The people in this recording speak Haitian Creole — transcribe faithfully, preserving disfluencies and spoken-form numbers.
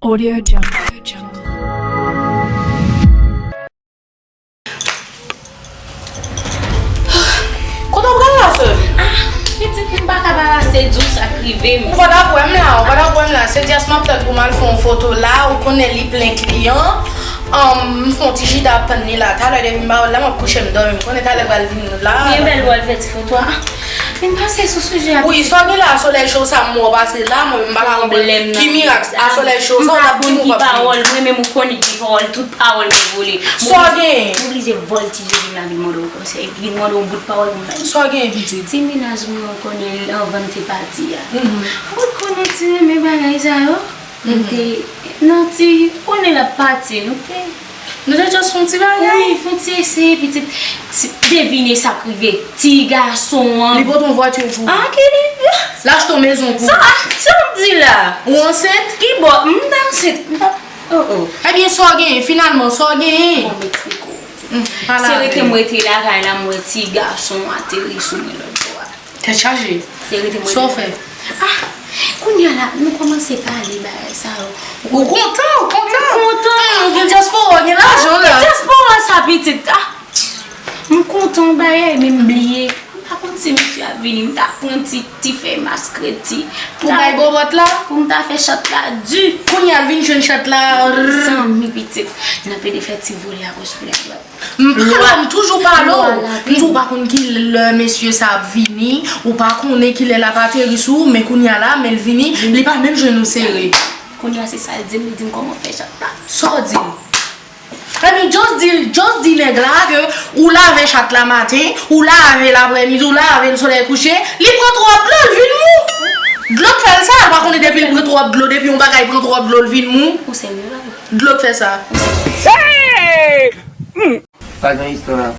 Audio Jungle. Kote w pral la, sè? Ah, pitit, m pa ka pa pase di w sa k rive m. Ou pa t ap wè m la, ou pa t ap wè m la. Se just m ap tann pou m al fè yon foto la, ou konnen li plen kliyan. Um, m fè yon ti chita ap tann li la. Talè depi m pa wè l la, m ap kouche m dòmi. M konnen talè pral vin la. Byen bèl w al fè ti foto a. Vin pase sou sijè a. Wi, sa gen la, solèy cho sa m wè w pase la, mwen m pa ka konprann ki mirak a solèy cho sa w t ap di m ou p ap vini. Pawòl, mwen menm ou konnen ki pawòl, tout pawòl mwen vole. Sa w genyen? M oblije vòltije vin la vin mande w konsèy, vin mande w bout pawòl mwen bay. Sa w genyen pitit? Ti mennaj mwen ou konnen anvan n te pati a. Ou konnen ti renmen bagay sa yo. Nou te nan ti, konnen l ap pati, nou te Nou te just fè yon ti bagay. Wi, fè yon ti eseye pitit. Ti- Devine sa k rive. Ti gason an. Li pote yon vwati pou ou. Ah, ki li? L achte yon mezon pou Sa, ou. Sa w di la? Ou ansent? Ki bò? M ta ansent. M pa. Oh, oh. Ebyen, sa w genyen? Finalman, sa w genyen? Bon, m eksplike w. Pale Se avè rete m. M rete lakay la, m wè ti gason ateri sou mwen lòt bò a. Tèt chaje. Se rete m rete. Sa w fè? Ah, kounye a la, nou kòmanse pale bagay sa yo. Ou kontan, ou kontan. Kontan. Hmm, ou gen dyaspora, ou gen lajan la. Dyaspora sa pitit. Ah, m kontan bagay, men m bliye. M pa konn si misye ap vini, m ta pran ti, ti fèy mas kredi. Ou bay bòbòt la? Pou m ta fè chat la di. Kounye a l vin jwenn chat la. Zanmi pitit. N ap ede fè ti vole a kòs pou lè. M pale w, m toujou pale w. M di w pa konn ki lè mesye sa ap vini, ou pa konnen ki lè l ap ateri sou ou, men kounye a la, men l vini, li pa menm jwenn ou sere. Kounye a se sa l di m, li di m kòman fè chat la. Sa w di l? Ebyen, just di, just di nèg la ke ou lave chat la maten, ou lave l aprèmidi, ou lave l solèy kouche, li pran twòp dlo, l vin mou. Dlo k fè l sa, ou pa konnen depi l pran twòp dlo, depi yon bagay pran twòp dlo, l vin mou. Ou serye la? Dlo k fè sa. Pa gen istwa.